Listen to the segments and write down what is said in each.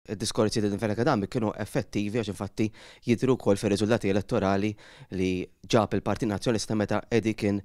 Id-diskorsi ta' Fenech Adami kienu effettivi għax infatti jidhru wkoll fir-riżultati elettorali li ġab il-Partit Nazzjonalista meta Eddie kien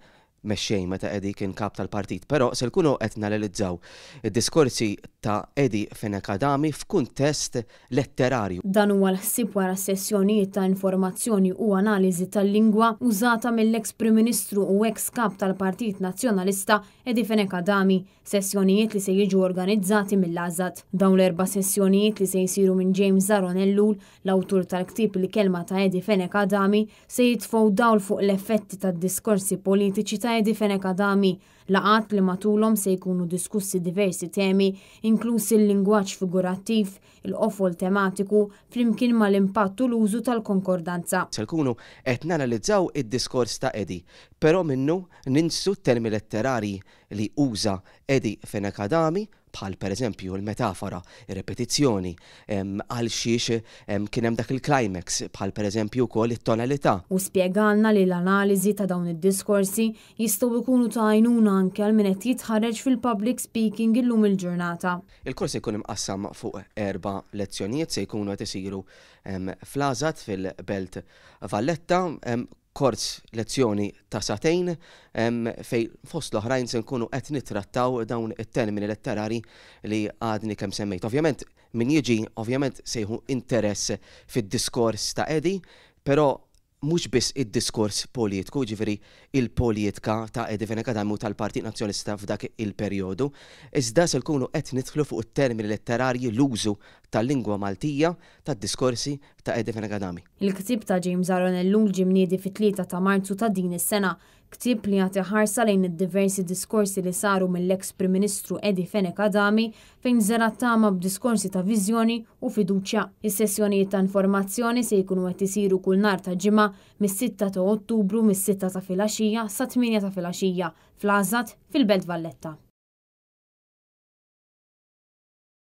mexxej, meta Eddie kien kap tal-partit. Però se nkunu qed nanalizzaw id-diskorsi ta' Eddie Fenech Adami f'kuntest letterarju. Dan huwa l-ħsieb wara s-sessjonijiet ta' informazzjoni u analiżi tal-lingwa użata mill-eks Prim Ministru u eks Kap tal-Partit Nazzjonalista Eddie Fenech Adami. Sessjonijiet li se jiġu organizzati mill-AŻAD. Dawn l-erba' sessjonijiet li se jsiru minn James Aaron Ellul, l-awtur tal-ktieb Il-Kelma ta' Eddie Fenech Adami, se jitfgħu dawl fuq l-effetti tad-diskorsi politiċi ta' Eddie Fenech Adami, laqgħat li matulhom se jkunu diskussi diversi temi, inkluż il-lingwaġġ figurattiv, il-qofol tematiku, flimkien mal-impatt u l-użu tal-konkordanza. Se nkunu qed nanalizzaw id-diskors ta' Eddie, però minnu ninsu t-termi letterarji li uża Eddie Fenech Adami, bħal pereżempju l-metafora, ir-repetizzjoni, għal xiex kien hemm dak il-climax, bħal pereżempju wkoll it-tonalità. Hu spjegalna li l-analiżi ta' dawn id-diskorsi jistgħu jkunu ta' għajnuna anke għal min qed jitħarreġ fil-public speaking illum il-ġurnata. Il-kors se jkun imqassam fuq erba' lezzjonijiet, se jkunu qed isiru fl-AŻAD fil-Belt Valletta. Kors lezzjoni ta' sagħtejn fejn fost l-oħrajn se nkunu qed nittrattaw dawn it-termini letterari li għadni kemm semmejt. Ovvjament min jiġi ovvjament se jieħu interess fid-diskors ta' Eddie, però mhux biss id-diskors politiku, jiġifieri il-politka ta' Eddie Fenech Adami u tal-Partit Nazzjonalista f'dak il-perjodu, iżda se nkunu qed nidħlu fuq it-termini letterarji, l-użu tal-lingwa Maltija, tad-diskorsi ta' Eddie Fenech Adami. Il-ktieb ta' James Aaron Ellul ġie mniedi fit-3 ta' Marzu ta' din is-sena. Ktieb li jagħti ħarsa lejn id-diversi diskorsi li saru mill-eks Prim Ministru Eddie Fenech Adami fejn żera' t-tama b'diskorsi ta' viżjoni u fiduċja. Is-sessjonijiet ta' informazzjoni se jkunu qed isiru kull nhar ta' Ġimgħa mis-sitta ta' Ottubru mis-sitta ta' filgħaxija sat-tmienja ta' filgħaxija fl-AŻAD fil-Belt Valletta.